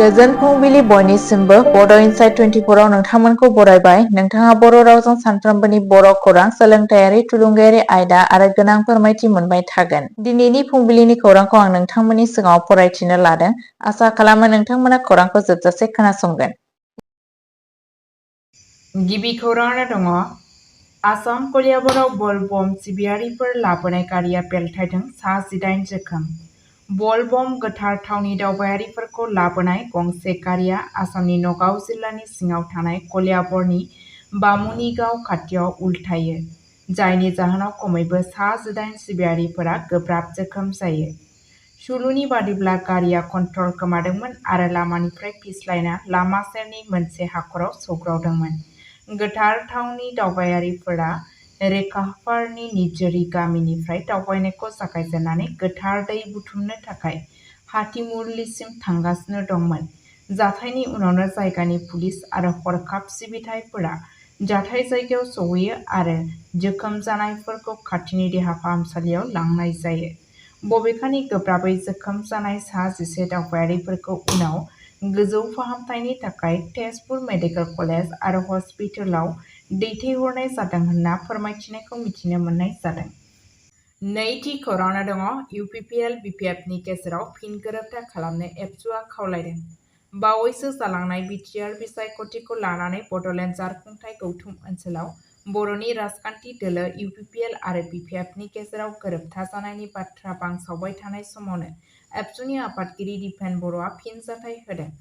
गोजोन फुंबिलि बयनिसिमबो बड' इनसाइट 24 आव नोंथांमोनखौ बरायबाय। नोंथाङा बर' रावजों सानफ्रोमबोनि बर' खौरां, सोलोंथायारि, थुलुंगायारि आयदा आरो गोनां फोरमायथि मोनबाय थागोन। दिनैनि फुंबिलिनि खौरांखौ आं नोंथांमोननि सिगाङाव फरायथिनो लादों। आसा खालामो नोंथांमोना खौरांखौ जोबजासे खोनासंगोन। गिबि खौराङानो दङ। आसाम कलियाबराव बल बम सिबियारिफोर लाबोनाय गारिया बेलथायदों, सा 18 जोखोम। बल बम गोथार थावनि दावबायारिफोरखौ लाबोनाय गंसे गारिया आसामनि नगाव जिल्लानि सिङाव थानाय कलियाबरनि बामुनिगाव खाथियाव उल्थायो, जायनि जाहोनाव खमैबो सा 18 सिबियारिफोरा गोब्राब जोखोम जायो। सुलुनि बादिब्ला गारिया कन्ट्रल गोमादोंमोन आरो लामानिफ्राय फिस्लायना लामा सेरनि मोनसे हाखराव सौग्रावदोंमोन। गोथार थावनि दावबायारिफोरा रेखाफारनि निजोरी गामिनिफ्राय दावबायनायखौ जागायजेननानै गोथार दै बुथुमनो थाखाय हाथिमुरलिसिम थांगासिनो दंमोन। जाथायनि उनावनो जायगानि पुलिस आरो हरखाब सिबिथाइफोरा जाथाय जायगायाव सौहैयो आरो जोखोम जानायफोरखौ खाथिनि देहा फाहामसालियाव लांनाय जायो। बबेखानि गोब्राबै जोखोम जानाय सा 11 दावबायारिफोरखौ उनाव गोजौ फाहामथायनि थाखाय तेजपुर मेडिकेल कलेज आरो हस्पिटालाव दैथायहरनाय जादों होनना फोरमायथिनायखौ मिथिनो मोननाय जादों। नैथि खौराङाव दङ। UPPL BPFनि गेजेराव फिन गोरोबथा खालामनो एबसुआ खावलायदों। बावैसो जालांनाय बिटिआर बिसायख'थिखौ लानानै बड'लेण्ड जारखुंथाय गौथुम ओनसोलाव बर'नि राजखान्थि दोलो UPPL आरो BPFनि गेजेराव गोरोबथा जानायनि बाथ्रा बांसावबाय थानाय समावनो एबसुनि आफादगिरि दिपेन बर'आ फिनजाथाय होदों।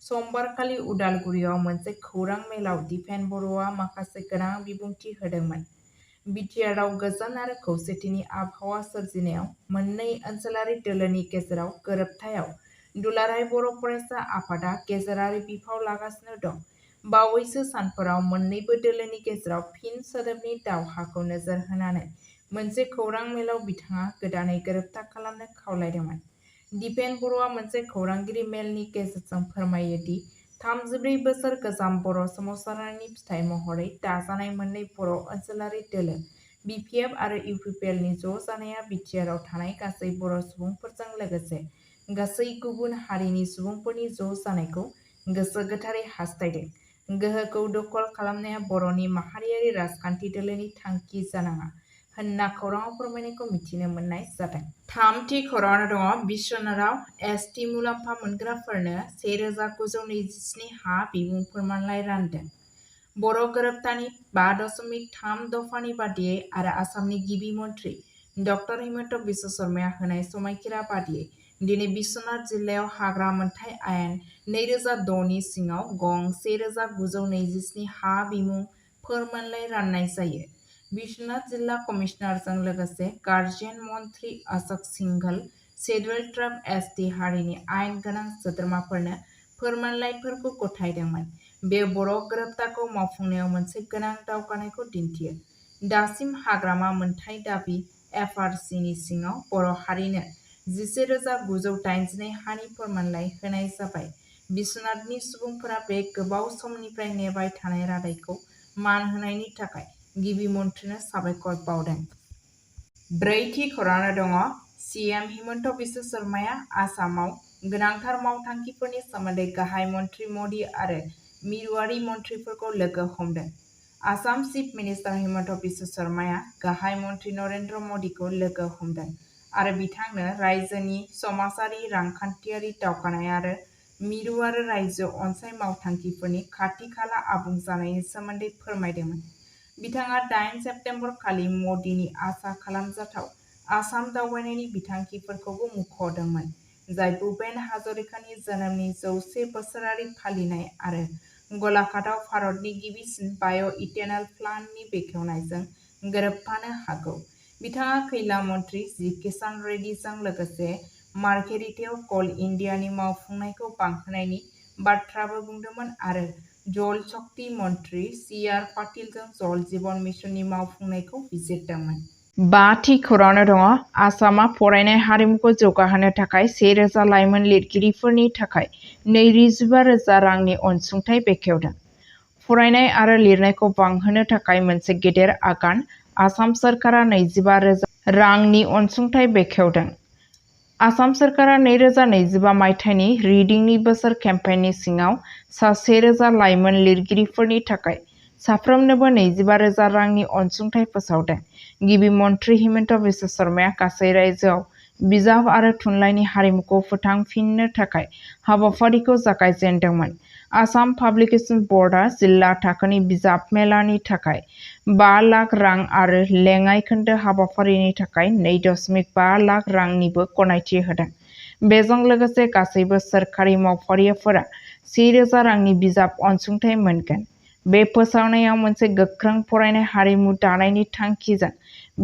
समबारखालि उदालगुरियाव मोनसे खौरां मेलाव दिपेन बर'आ माखासे गोनां बिबुंथि होदोंमोन। बिटिआरआव गोजोन आरो खौसेथिनि आबहावा सोरजिनायाव मोननै ओनसोलारि दोलोनि गेजेराव गोरोबथायाव दुलाराय बर' फरायसा आफादआ गेजेरारि बिफाव लागासिनो दं। बावैसो सानफोराव मोन्नैबो दोलोनि गेजेराव फिन सोदोबनि दावहाखौ नोजोर होनानै मोनसे खौरां मेलाव बिथाङा गोदानै गोरोबथा खालामनो खावलायदोंमोन। दिपेन बर'आ मोनसे खौरांगिरि मेलनि गेजेरजों फोरमायो दि 34 बोसोर गोजाम बर' सोमावसारनायनि फिथाइ महरै दाजानाय मोननै बर' ओनसोलारि दोलो BPF आरो UPPLनि ज' जानाया बिटिआरआव थानाय गासै बर' सुबुंफोरजों लोगोसे गासै गुबुन हारिनि सुबुंफोरनि ज' जानायखौ गोसो गोथारै हास्थायदों। गोहोखौ दखल खालामनाया बर'नि माहारियारि राजखान्थि दोलोनि थांखि जानाङा होनना खौराङाव फोरमायनायखौ मिथिनो मोननाय जादों। थामथि खौराङाव दङ। बिश्वनाथआव ST मुलाम्फा मोनग्राफोरनो 1927 हा बिमुं फोरमानलाइ रानदों। बर' गोरोबथानि 5.3 दफानि बादियै आरो आसामनि गिबि मन्थ्रि ड हिमन्त बिश्व शर्माया होनाय समायखिरा बादियै दिनै बिश्वनाथ जिल्लायाव हाग्रा मोनथाय आयेन 2006 नि सिङाव गं 1927 हा बिमुं फोरमानलाइ राननाय जायो। बिश्वनाथ जिल्ला कमिशनारजों लोगोसे गार्जियन मन्थ्रि Ashok Singhal scheduled tribe ST हारिनि आयेन गोनां सोद्रोमाफोरनो फोरमानलाइफोरखौ गथायदोंमोन। बे बर' गोरोबथाखौ मावफुंनायाव मोनसे गोनां दावगानायखौ दिन्थियो। दासिम हाग्रामा मोनथाय दाबि FRCनि सिङाव बर' हारिनो 11,982 हानि फोरमानलाइ होनाय जाबाय। बिश्वनाथनि सुबुंफोरा बे गोबाव समनिफ्राय नेबाय थानाय रादायखौ मान होनायनि थाखाय गिबि मन्थ्रिनो साबायखर बावदों। ब्रैथि खौराङाव दङ। CM हिमन्त बिश्व शर्माया आसामाव गोनांथार मावथांखिफोरनि सोमोन्दै गाहाय मन्थ्रि मदि आरो मिरुआरि मन्थ्रिफोरखौ लोगो हमदों। आसाम चिफ मिनिस्टार हिमन्त बिश्व शर्माया गाहाय मन्थ्रि नरेन्द्र मदिखौ लोगो हमदों आरो बिथांनो रायजोनि समाजारि रांखान्थियारि दावगानाय आरो मिरु आरो रायजो अनसाइ मावथांखिफोरनि खाथि खाला आबुं जानायनि सोमोन्दै फोरमायदोंमोन। बिथाङा 8 सेप्तेम्बर खालि मदिनि आसा खालामजाथाव आसाम दावबायनायनि बिथांखिफोरखौबो मुंख'दोंमोन, जाय भुपेन हाजरिकानि जोनोमनि 100 बोसोरारि फालिनाय आरो गलाघाटआव भारतनि गिबिसिन बाय'-इथेनल प्लान्टनि बेखेवनायजों गोरोबफानो हागौ। बिथाङा खैला मन्थ्रि जी किसान रेड्डीजों लोगोसे मार्घेरिटायाव कल इन्डियानि मावफुंनायखौ बांहोनायनि बाथ्राबो बुंदोंमोन आरो जल शक्ति मन्थ्रि CR पाटिलजों जल जीवन मिशननि मावफुंनायखौ बिजिरदोंमोन। बाथि खौराङाव दङ। आसामआ फरायनाय हारिमुखौ जौगाहोनो थाखाय 1,000 लाइमोन लिरगिरिफोरनि थाखाय 25,000 रांनि अनसुंथाइ बेखेवदों। फरायनाय आरो लिरनायखौ बांहोनो थाखाय मोनसे गेदेर आगान आसाम सोरखारा 25,000 रांनि अनसुंथाइ बेखेवदों। आसाम सोरखारा 2025 मायथाइनि रिडिंनि बोसोर केम्पेइननि सिङाव सा 1,000 लाइमोन लिरगिरिफोरनि थाखाय साफ्रोमनोबो 25,000 रांनि अनसुंथाइ फोसावदों। गिबि मन्थ्रि हिमन्त बिश्व शर्माया गासै रायजोआव बिजाब आरो थुनलाइनि हारिमुखौ फोथांफिन्नो थाखाय हाबाफारिखौ जागायजेनदोंमोन। आसाम पाब्लिकेशन बर्डआ जिल्ला थाखोनि बिजाब मेलानि थाखाय 5 लाख रां आरो लेङाइ खोन्दो हाबाफारिनि थाखाय 2.5 लाख रांनिबो गनायथि होदों। बेजों लोगोसे गासैबो सोरखारि मावफारियाफोरा 1,000 रांनि बिजाब अनसुंथाइ मोनगोन। बे फोसावनायाव मोनसे गोख्रों फरायनाय हारिमु दानायनि थांखिजों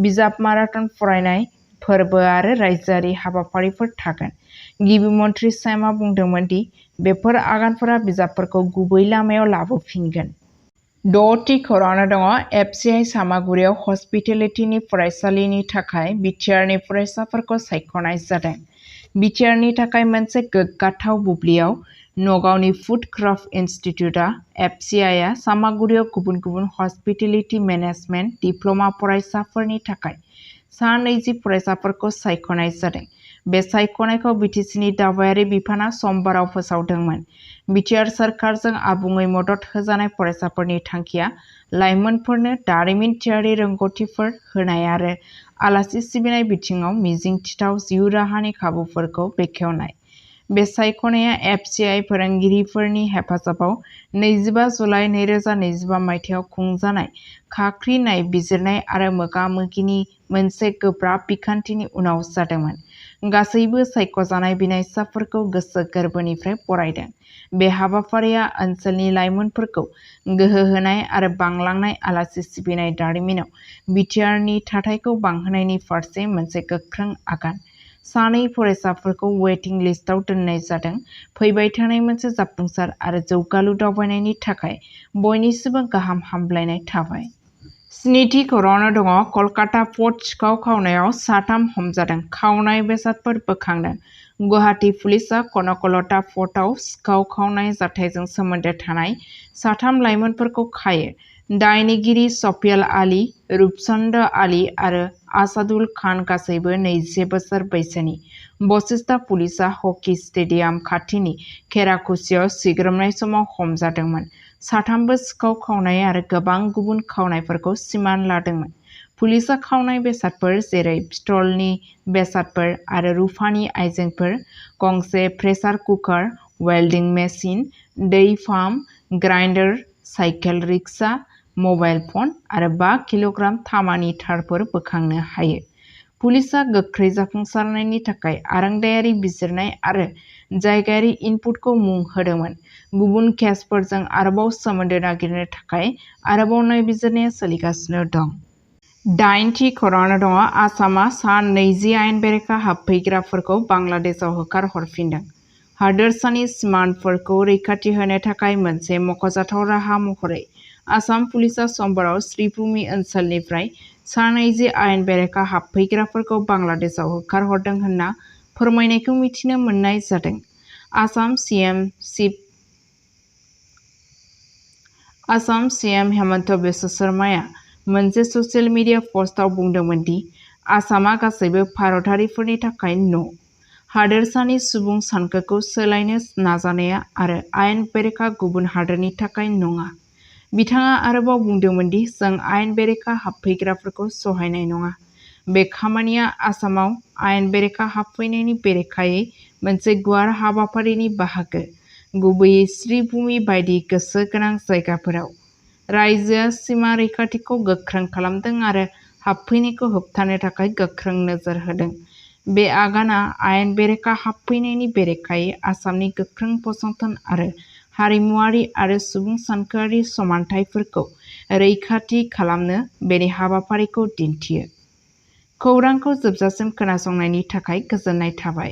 बिजाब माराथन फरायनाय फोरबो आरो रायजोआरि हाबाफारिफोर थागोन। गिबि मन्थ्रि सेमआ बुंदोंमोन दि बेफोर आगानफोरा बिजाबफोरखौ गुबै लामायाव लाबोफिनगोन। 6थि खौराङाव दङ एफसिआइ सामागुरियाव हस्पिटेलिटिनि फरायसालिनि थाखाय बिटिआरनि फरायसाफोरखौ सायख'नाय जादों। बिटिआरनि थाखाय मोनसे गोग्गाथाव बुब्लियाव नगावनि फुड क्राफ्ट इनस्टिट्युटआ एफसिआइआ सामागुरियाव गुबुन गुबुन हस्पिटेलिटि मेनेजमेन्ट डिप्ल'मा फरायसाफोरनि थाखाय सा 20 फरायसाफोरखौ सायख'नाय जादों। बे सायख'नायखौ बिटिसिनि दावबायारि बिफानआ समबाराव फोसावदोंमोन। बिटिआर सोरखारजों आबुङै मदद होजानाय फरायसाफोरनि थांखिया लाइमोनफोरनो दारिमिनारि रोंग'थिफोर होनाय आरो आलासि सिबिनाय बिथिङाव मिजिंथिथाव जिउ राहानि खाबुफोरखौ बेखेवनाय। बे सायख'नाया एफसिआइ फोरोंगिरिफोरनि हेफाजाबाव 25 जुलाइ 2025 मायथाइयाव खुंजानाय खाख्रि नायबिजिरनाय आरो मोगा-मोगिनि मोनसे गोब्राब बिखान्थिनि उनाव जादोंमोन। गासैबो सायख'जानाय बिनायसाफोरखौ गोसो गोरबोनिफ्राय बरायदों। बे हाबाफारिया ओनसोलनि लाइमोनफोरखौ गोहो होनाय आरो बांलांनाय आलासि सिबिनाय दारिमिनाव बिटिआरनि थाथायखौ बांहोनायनि फारसे मोनसे गोख्रों आगान। 2 फरायसाफोरखौ वेटिं लिस्टआव दोननाय जादों। फैबाय थानाय मोनसे जाफुंसार आरो जौगालु दावबायनायनि थाखाय बयनिसिमबो गाहाम हामलायनाय थाबाय। 7थि खौराङाव दङ कलकाता पर्ट सिखाव खावनायाव 3 हमजादों, खावनाय बेसादफोर बोखांदों। गुवाहाटी पुलिसआ कनकलता पर्टआव सिखाव खावनाय जाथायजों सोमोन्दो थानाय 3 लाइमोनफोरखौ खायो। दायनिगिरि सफियाल आली, रूपचंद आली आरो आसादुल खान गासैबो 21 बोसोर बैसोनि। बशिष्टा पुलिसआ हकी स्टेडियाम खाथिनि केराकुसियाव सिग्रोमनाय समाव हमजादोंमोन। 3बो सिखाव खावनाय आरो गोबां गुबुन खावनायफोरखौ सिमान लादोंमोन। पुलिसआ खावनाय बेसादफोर जेरै पिस्तलनि बेसादफोर आरो रुफानि आइजेंफोर, गंसे प्रेसार कुकार, वेल्डिं मेसिन, दै pump, grinder, cycle rickshaw, mobile phone आरो 5 किल'ग्राम तामानि तारफोर बोखांनो हायो। पुलिसआ गोख्रै जाफुंसारनायनि थाखाय आरोंदायारि बिजिरनाय आरो जायगायारि इनपुटखौ मुं होदोंमोन। गुबुन केसफोरजों आरोबाव सोमोन्दो नागिरनो थाखाय आरोबाव नायबिजिरनाया सोलिगासिनो दं। 8थि खौराङाव दङ आसामआ सा 20 आयेन बेरेखा हाबफैग्राफोरखौ बांलादेशआव होखारहरफिनदों। हादोरसानि सिमाफोरखौ रैखाथि होनो थाखाय मोनसे मख'जाथाव राहा महरै आसाम पुलिसआ समबाराव श्रीभूमि ओनसोलनिफ्राय सा 20 आयेन बेरेखा हाबफैग्राफोरखौ बांलादेशआव होखारहरदों होनना फोरमायनायखौ मिथिनो मोननाय जादों। आसाम सीएम हिमन्त बिश्व शर्माया मोनसे ससियेल मिडिया पस्टआव बुंदोंमोन दि आसामआ गासैबो भारतारिफोरनि थाखाय न'। हादोरसानि सुबुं सानखोखौ सोलायनो नाजानाया आरो आयेन बेरेखा गुबुन हादोरनि थाखाय नङा। बिथाङा आरोबाव बुंदोंमोन दि जों आयेन बेरेखा हाबफैग्राफोरखौ सहायनाय नङा। बे खामानिया आसामाव आयेन बेरेखा हाबफैनायनि बेरेखायै मोनसे गुवार हाबाफारिनि बाहागो, गुबैयै श्रीभूमि बायदि गोसो गोनां जायगाफोराव। रायजोआ सिमा रैखाथिखौ गोख्रों खालामदों आरो हाबफैनायखौ होबथानो थाखाय गोख्रों नोजोर होदों। बे आगानआ आयेन बेरेखा हाबफैनायनि बेरेखायै आसामनि गोख्रों फसंथान आरो हारिमुआरि आरो सुबुं सानखोआरि समानथायफोरखौ रैखाथि खालामनो बेनि हाबाफारिखौ दिन्थियो। खौरांखौ जोबजासिम खोनासंनायनि थाखाय गोजोननाय थाबाय।